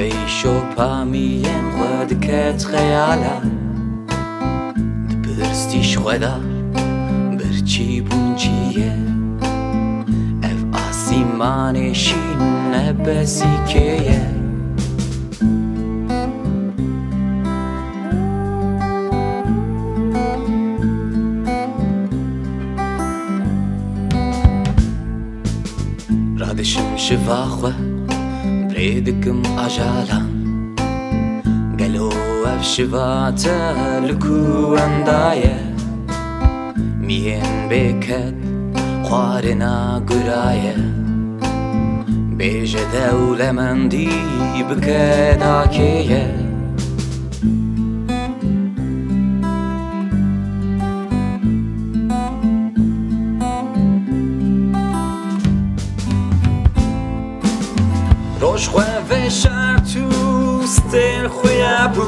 Pey şopa miyên xwe diket xeyala. Dipirstî ji xwe da birçîbûn çi ye? Ev asîmanê şîn ne besî kê ye? Radişim şiva xwe rê dikim ajalan. Gelo ev şiva te li ku wenda ye? Miyên bêket xwarina gura ye. Bêje dewlemendî bike dakê ye. Roj xwe veşart û stêr xuya bû.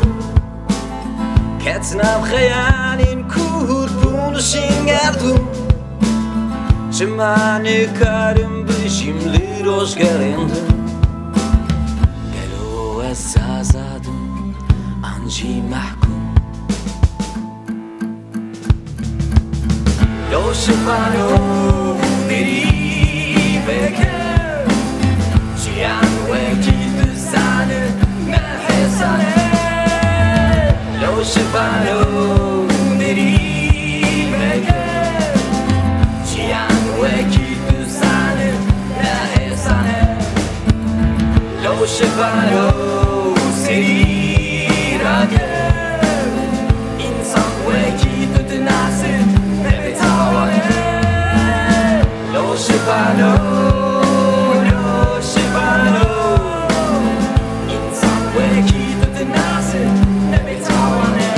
Ket nav xeyalên kûr bûn şîngerdûn. Çima nikarim bijîm li rojgerên din? Gelo ez azad im an jî mehkûm? Lo şifano derî veke. Jiyan wekî tu zani ne hêsan e. Lo şifano derî veke. Jiyan wekî tu zani ne hêsan e. Lo şifano serî rake. İnsan wekî tu dinasî ne bêtawan e. Lo şifano, lo şifano. İnsan wekî tu dinasî ne bêtawan e.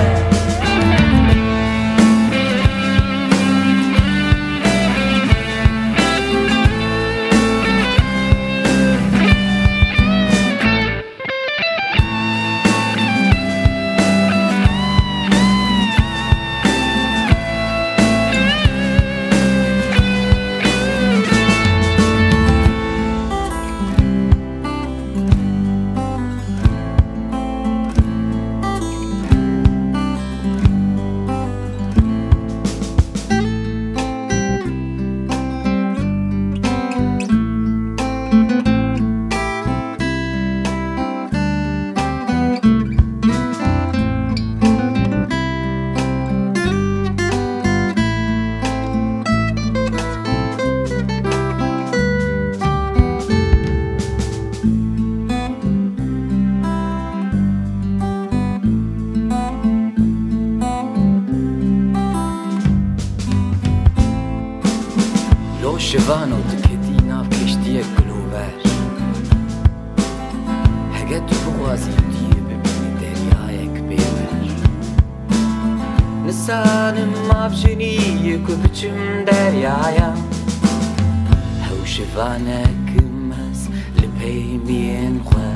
Lo şivano tu ketî nav keştiyek gilover. Hege tu bixwazî tu yê bibînî deryayek bêber. Nizanim avjeniyê ku biçim deryaya. Hew şivanekim ez li pey miyên xwe.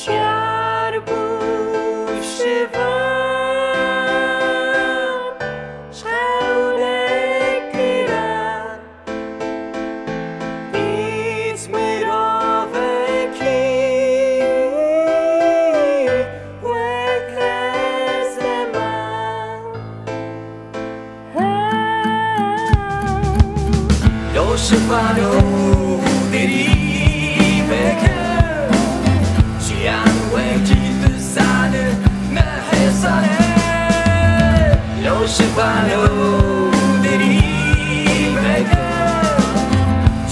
Şiyar bû şivan, ji xewnek kiran. Dît mirovekî wek her zeman. Lo şivano derî veke. Jiyan wekî tu zani ne hêsan e. Lo şivano derî veke.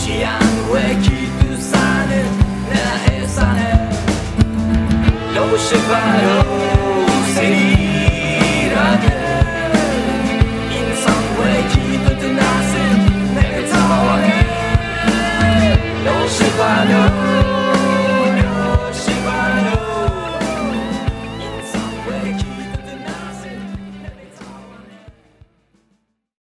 Jiyan wekî tu zani ne hêsan e. Lo şivano